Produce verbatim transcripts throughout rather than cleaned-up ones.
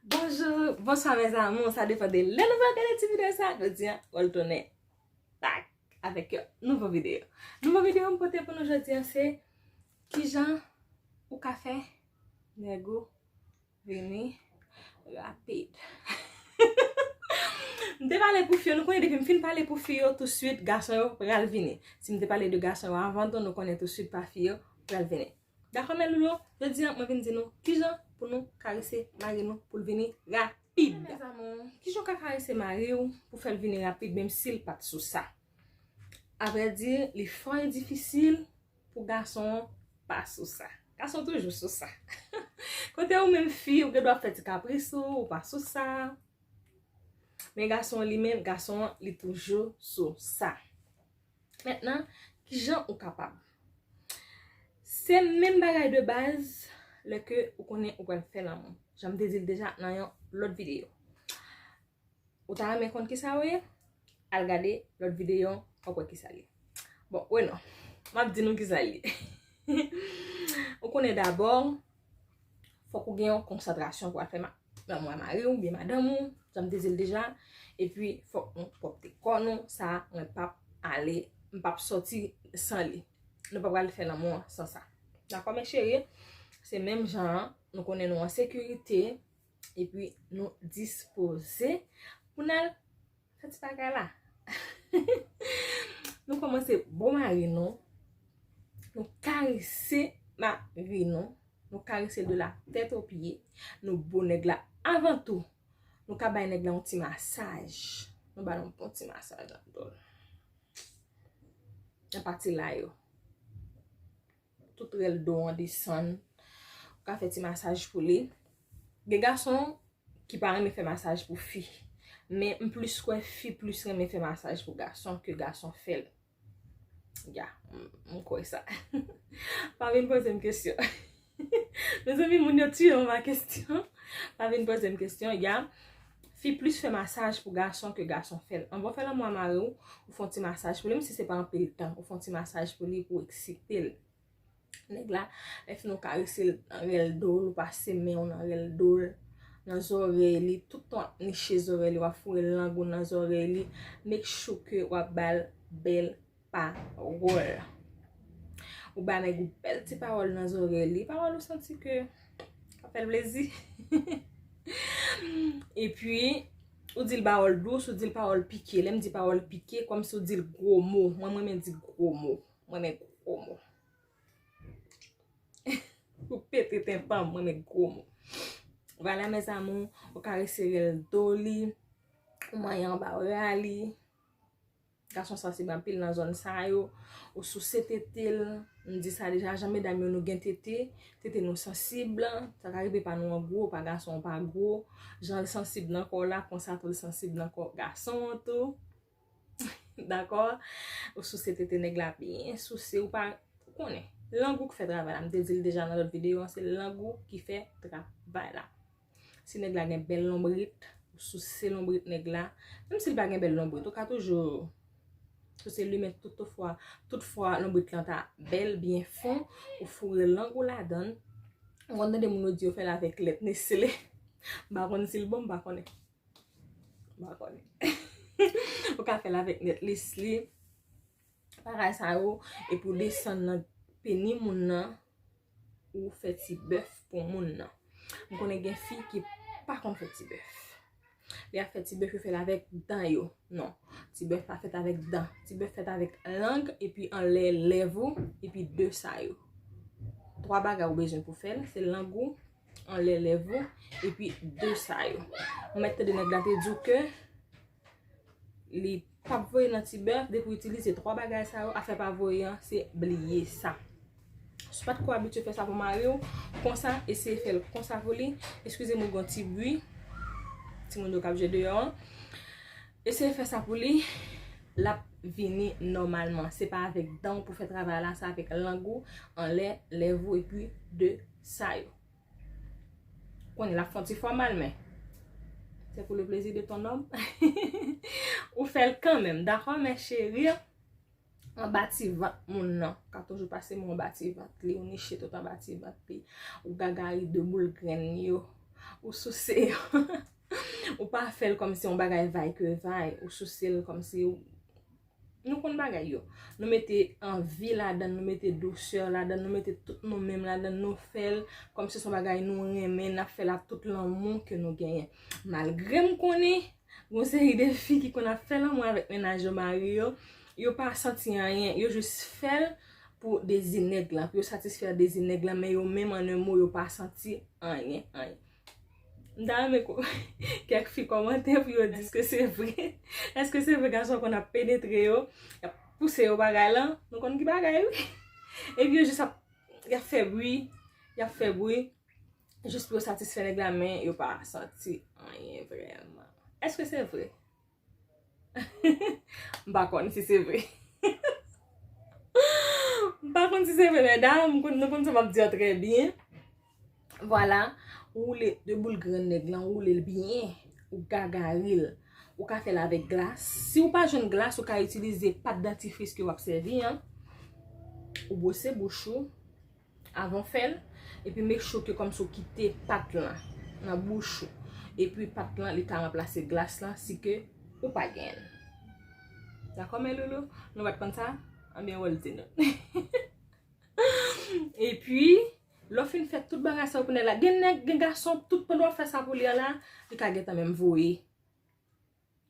Bonjou, bonswa mes amours, sa depann de lè nou va gade ti videyo sa, jodi a, w al tounen back avèk yon nouvo videyo. Nouvo videyo m pote pou nou jodi a se kijan ou ka fè nèg ou vini rapid. M te pale pou fi yo, nou konnen depi m fin pale pou fi yo, tousuit gason yo pral vini. Si m te pale de gason yo avan tou, nou konnen tousuit pa fi yo pral vini. Dakò, mes loulous, jodi a mwen vin di nou kijan pou nou karese mari nou pou l vini rapid. Mes amours, kijan w ka karese mari w pou fè l vini rapid menm si l pa t sou sa? Avrèdi, li fò e difisil pou gason an pa sou sa. Gason toujou sou sa. Kote ou menm fi, ou gen dwa fè ti kapris ou, ou pa sou sa. Men gason li menm, gason an, li toujou sou sa. Mentnan, kijan ou kapab? Se menm bagay de baz lè ke ou konnen ou pral fè lanmou. Jan m te di l deja nan yon lòt videyo. Ou ta renmen konn kisa w ye? Al gade lòt videyo an, w ap wè kisa l ye. Bon, wè non. M ap di nou kisa l ye. Ou konnen dabò, fòk ou gen yon konsantrasyon pou al fè ma-, lanmou a mari w oubyen madanm ou, jan m te di l deja. Epi, fòk nou pwòpte kò nou, sa, mwen p ap ale, m p ap sòti san li. Nou pa pral fè lanmou an san sa. Dakò, mes chéries? Se menm jan an, nou konnen nou an sekirite, epi nou dispoze pou n al fè ti bagay la. Nou kòmanse bo mari nou, nou karese mari nou, nou karese l de la tèt o pye, nou bo nèg la avan tou, nou ka bay nèg la yon ti masaj, nou ba l yon bon ti masaj nan do l. Nan pati la yo. Tout rèl do an desann. Ou ka fè ti masaj pou li. Gen gason ki pa renmen fè masaj pou fi. Men m plis kwè fi plis renmen fè masaj pou gason ke gason fè l. Ya, m, m kwè sa. Pa vin poze m kesyon. Mezanmi, moun yo tiye m ak kesyon. Pa vin poze m kesyon, ya. Fi plis fè masaj pou gason ke gason fè l. Anvan w fè lanmou a mari w, ou fè yon ti masaj pou li, menm si se pa anpil tan, ou fè yon ti masaj pou li pou eksite l. Nèg la, lè fini w karese l nan rèl do l, ou pase men w nan rèl do l, nan zòrèy li, tout tan w ap niche zòrèy li, w ap foure lang ou nan zòrèy li, make sure ke w ap ba l bèl pawòl. Ou ba nèg ou bèl ti pawòl nan zòrèy li, pawòl ou santi ke ap fè l plezi. Epi, ou di l pawòl dous, ou di l pawòl pike. Lè m di pawòl pike, kòmsi ou di l gwo mo. Mwen, mwen renmen di gwo mo. Mwen renmen gwo mo. Ou pete tenpan m, mwen renmen gwo mo. Vwala, mes amours, ou karese rèl do li, ou manyen anba bra li. Gason sansib anpil nan zòn sa yo. Ou souse tete l. M di sa deja, jan medam yo nou gen tete. Tete nou sansib. Sa ka rive pa nou an gwo, pa gason an pa gwo. Jan l sansib nan kò w la, konsa tou l sansib nan kò gason an tou. Dakò? Ou souse tete nèg la byen souse, ou pa konnen. Lang ou k fè travay la. M te di l deja nan lòt videyo an, se lang ou ki fè travay la. Si nèg la gen bèl lonbrit, ou souse lonbrit nèg la. Menm si l pa gen bèl lonbrit, ou ka toujou souse limen tout fwa, tout fwa lonbrit lan ta bèl, byen fon, ou foure lang ou ladan l. Ou konn tande moun yo di yo fè l avèk lèt Nestlé. M pa konn si l bon, m pa konnen. M pa konnen. Ou ka fè l avèk nèt Nestlé. Bagay sa yo, epi w desann nan peni moun nan, ou fè ti bèf pou moun nan. M konnen gen fi ki pa konn fè ti bèf. Lè y ap fè ti bèf, yo fè l avèk dan yo. Non, ti bèf pa fèt avèk dan. Ti bèf fèt avèk lang, epi anlè lèv ou, epi de sa yo. Twa bagay ou bezwen pou fè l, se lang ou, anlè lèv ou, epi de sa yo. Ou mèt tande nèg la te di w ke li p ap voye nan ti bèf, depi w itilize twa bagay sa yo, afè pa voye an, se bliye sa. Si w pa t ko abitye fè sa pou mari w, konsa, eseye fè l konsa pou li. Eskize m, ou gen yon ti bri. Timoun yo k ap jwe deyò an. Eseye fè sa pou li, l ap vini nòmalman. Se pa avèk dan w pou fè travay la, se avèk lang ou, anlè lèv ou, epi de sa yo. Konnen l ap fè yon ti fòmal, men c'est pour le plaisir de ton homme. Ou fè l kanmenm, dakò, mes chéries? Anba ti vant moun nan. Ou ka toujou pase men w anba ti vant li, ou niche tout anba ti vant li. Ou gagari de boul grenn yo. Ou souse yo. Ou pa fè l kòmsi yon bagay vay ke vay. Ou souse l kòmsi ou Nou konn bagay yo. Nou mete anvi ladan, nou mete dousè ladan, nou mete tout nou menm ladan, nou fè l kòmsi se yon bagay nou renmen, n ap fè l ak tout lanmou ke nou genyen. Malgre m konnen, gon seri de fi ki konn ap fè lanmou avèk mennaj yo, mari yo, yo pa santi anyen, yo jis fè l pou dezi nèg lan, pou yo satisfè dezi nèg lan, men yo menm an en mo, yo pa santi anyen, anyen. M ta renmen kèk fi kòmante pou yo di èske se vre. Èske se vre gason konn ap penetre yo, y ap pouse yo bagay lan? Nou konn ki bagay wi. Epi yo jis ap, y ap fè bri, y ap fè bri, jis pou yo satisfè nèg la, men yo pa santi anyen vrèman. Èske se vre? M pa konn si se vre. M pa konn si se vre, medam. Nou konn sa m ap di an trè byen. Vwala, ou woule de boul grenn nèg lan, ou woule l byen, ou gagari l. Ou ka fè l avèk glas. Si w pa jwenn glas, ou ka itilize pat dantifris ke w ap sèvi an. Ou bwose bouch ou avan w fè l, epi make sure ke kòmsi w kite pat lan nan bouch ou. Epi pat lan, li ka ranplase glas lan si ke ou pa genyen l. Dakò, men loulou? Nou pa t konn sa? Anbyen, wè l di nou. Epi, lè w fin fè tout bagay sa yo pou nèg la, gen nèg, gen gason, tout pandan w ap fè sa pou li an la, li ka gentan menm voye.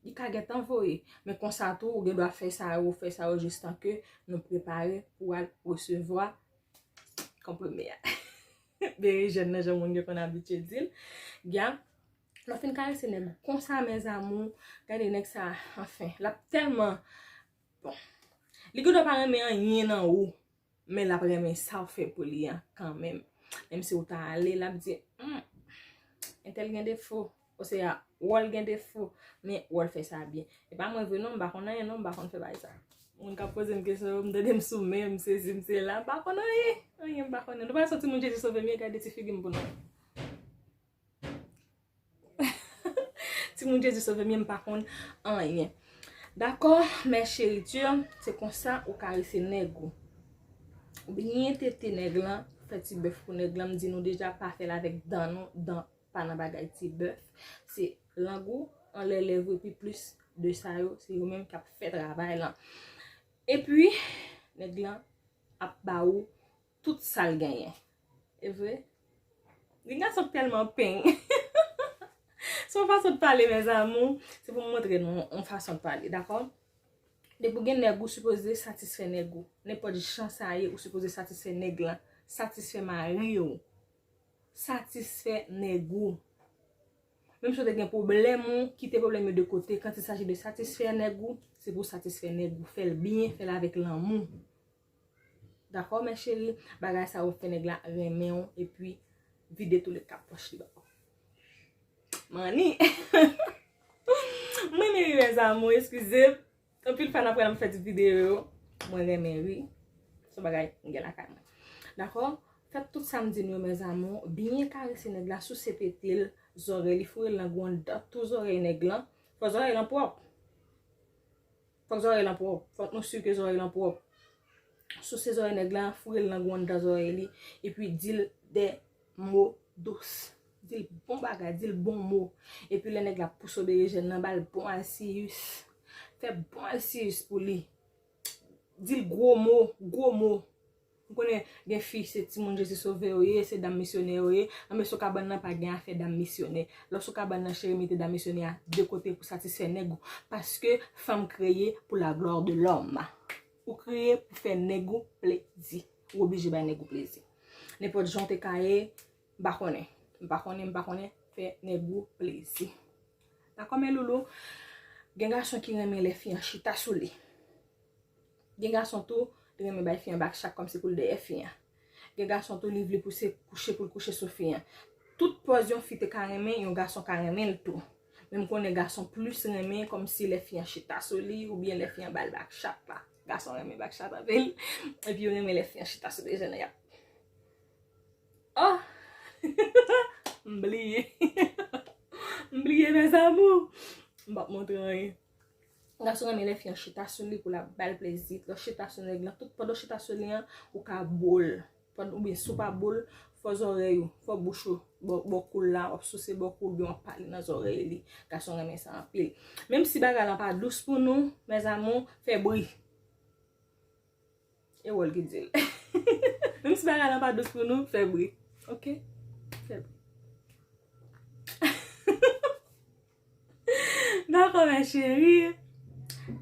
Li ka gentan voye. Men konsa tou, ou gen dwa fè sa yo, fè sa yo jistan ke nou prepare pou al resevwa konprime a. Berejèn nan, jan moun yo konn abitye di l. Gya, lè w fin karese nèg ou konsa, mes amours, gade nèg sa, anfen, l ap tèlman, bon, li gen dwa pa renmen anyen nan ou, men l ap renmen sa w fè pou li an kanmenm. Menm si w ta ale, l ap di, hmm, entèl gen defo. Osea, wè l gen defo, men wè l fè sa byen. E pa mwen vre non, m pa konn anyen non, m pa konn fè bagay sa. Moun k ap poze m kesyon yo, m tande m sou men, m sezi, m sela, m pa konn anyen. Anyen m pa konnen. Nou pa soti moun Jezi sove m ye, gade ti figi m pou nou. Timoun Jezi sove m ye, m pa konn anyen. Dakò, mes chéritures, se konsa ou karese nèg ou. Ou byen tete nèg lan, fè ti bèf pou nèg lan, m di nou deja, pa fè l avèk dan nou, dan pa nan bagay ti bèf. Se lang ou, anlè lèv ou, epi plis de sa yo, se yo menm k ap fè travay lan. Epi, nèg lan ap ba ou tout sa l genyen. E vre? Gen gason k tèlman peng. Se yon fason de pale, mes amours. Se pou m montre nou yon fason de pale, dakò? Depi w gen nèg, ou sipoze satisfè nèg ou. Nenpòt jan sa ye, ou sipoze satisfè nèg lan. Satisfè mari w. Satisfè nèg ou. Menm si w te gen pwoblèm ou, kite pwoblèm yo de kote. Quand il s'agit de satisfè nèg ou, se pou w satisfè nèg ou. Fè l byen, fè l avèk lanmou. Dakò, mes chéries? Bagay sa yo fè nèg la renmen w epi vide tout le kap pòch li ba w. Manni. M renmen ri, mes amours, eskize. Anpil fwa n ap wè m fè ti videyo yo. Mwen renmen ri. Se yon bagay m gen lakay mwen. Dakò? Fè tout sa m di nou yo, mes amours. Byen karese nèg la, souse tete l, zòrèy li, foure l nan gwo anndan tou zòrèy nèg lan. Fò zòrèy lan pwòp. Fòk zòrèy lan pwòp. Fòk nou si ke zòrèy lan pwòp. Souse zòrèy nèg lan, foure l nan gwo anndan zòrèy li, epi di l de mo dous. Di l bon bagay, di l bon mo. Epi lè nèg la pouse w berejèn nan, ba l bon alsiyis. Fè bon alsiyis pou li. Di l gwo mo, gwo mo. M konnen gen fi, se timoun Jezi sove yo ye, se dam misyonè yo ye. Anben, sou kabann nan pa gen afè dam misyonè. Lè w sou kabann nan, cheri, mete dam misyonè a de kote pou satisfè nèg ou. Paske fanm kreye pour la gloire de l'homme. Ou kreye pou fè nèg ou plezi. Ou oblije bay nèg ou plezi. Nenpòt jan w te ka ye, m pa konnen. M pa konnen, m pa konnen, fè nèg ou plezi. Dakò, mes loulous? Gen gason ki renmen lè fi an chita sou li. Gen gason tou, li renmen bay fi an back shot kòmsi pou l dèyè fi an. Gen gason tou, li vle pou se kouche pou l kouche sou fi an. Tout pòz yon fi te ka renmen, yon gason ka renmen l tou. Men m konnen gason plis renmen kòmsi lè fi an chita sou li, oubyen lè fi an ba l back shot la. Gason renmen back shot anpil. Epi yo renmen lè fi an chita sou berejèn nan, y ap Oh! M bliye. M bliye, mes amours. M p ap montre anyen. Gason renmen lè fi an chita sou li pou l ap ba l plezi. Lè w chita sou nèg lan, tout pandan w chita sou li an, ou ka bo l. Pandan, oubyen si w pa bo l, fò zòrèy ou, fò bouch ou bò, bò kou l la, w ap souse bò kou l, oubyen w ap pale nan zòrèy li. Gason renmen sa anpil. Menm si bagay lan pa dous pou nou, mes amours, fè bri. E wòl ki di l. Menm si bagay lan pa dous pou nou, fè bri. Ok? Fè bri. Dakò, mes chéries.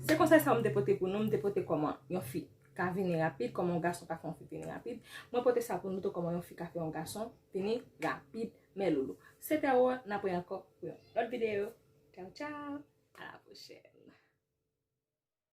Se konsèy sa m te pote pou nou. M te pote kòman yon fi ka vini rapid, kòman yon gason ka fè yon fi vini rapid. Mwen pote sa pou nou tou, kòman yon fi ka fè yon gason vini rapid, mes loulous. Se te Aurore, n ap wè ankò pou yon lòt videyo. Tchao, tchao. A la pwochèn.